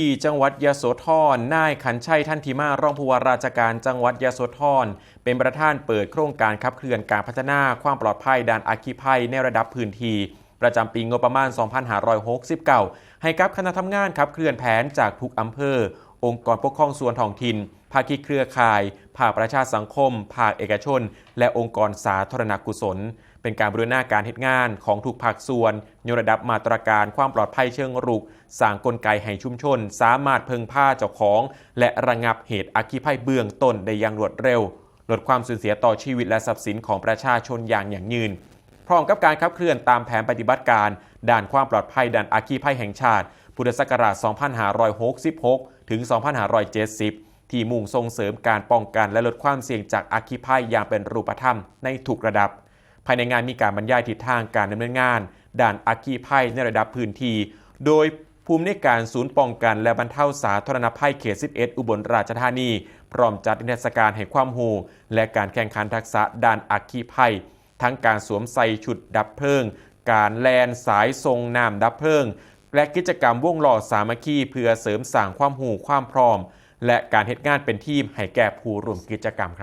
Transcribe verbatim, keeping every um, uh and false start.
ที่จังหวัดยโสธร นายขันชัย ทันทิมา รองผู้ว่าราชการจังหวัดยโสธร เป็นประธานเปิดโครงการขับเคลื่อนการพัฒนาความปลอดภัยด้านอัคคีภัยในระดับพื้นที่ ประจำปีงบประมาณ สองพันห้าร้อยหกสิบเก้า ให้กับคณะทำงานขับเคลื่อนแผนจากทุกอำเภอ องค์กรปกครองส่วนท้องถิ่น ภาคีเครือข่าย ภาคประชาสังคม ภาคเอกชน และองค์กรสาธารณกุศล เป็นการบูรณาการเฮ็ดงานของทุกภาคส่วน ยกระดับมาตรการความปลอดภัยเชิงรุก สร้างกลไกให้ชุมชนสามารถเพิ่งพาเจ้าของ และระงับเหตุอัคคีภัยเบื้องต้นได้อย่างรวดเร็ว ลดความสูญเสียต่อชีวิตและทรัพย์สินของประชาชนอย่างยั่งยืน พร้อมกับการขับเคลื่อนตามแผนปฏิบัติการด้านความปลอดภัยด้านอัคคีภัยแห่งชาติ พุทธศักราช สองพันห้าร้อยหกสิบหก ถึง สองพันห้าร้อยเจ็ดสิบ ที่มุ่งส่งเสริมการป้องกันและลดความเสี่ยงจากอัคคีภัยอย่างเป็นรูปธรรมในทุกระดับ ภายในงานมีการบรรยายทิศทางการดำเนินงานด้านอัคคีภัยในระดับพื้นที่ โดยผู้อำนวยการศูนย์ป้องกันและบรรเทาสาธารณภัยเขต สิบเอ็ด อุบลราชธานี พร้อมจัดนิทรรศการให้ความรู้ และการแข่งขันทักษะด้านอัคคีภัย ทั้งการสวมใส่ชุดดับเพลิง การแล่นสายส่งน้ำดับเพลิง และกิจกรรมวงล้อสามัคคี เพื่อเสริมสร้างความรู้ความพร้อม และการเฮ็ดงานเป็นทีมให้แก่ผู้ร่วมกิจกรรมครับ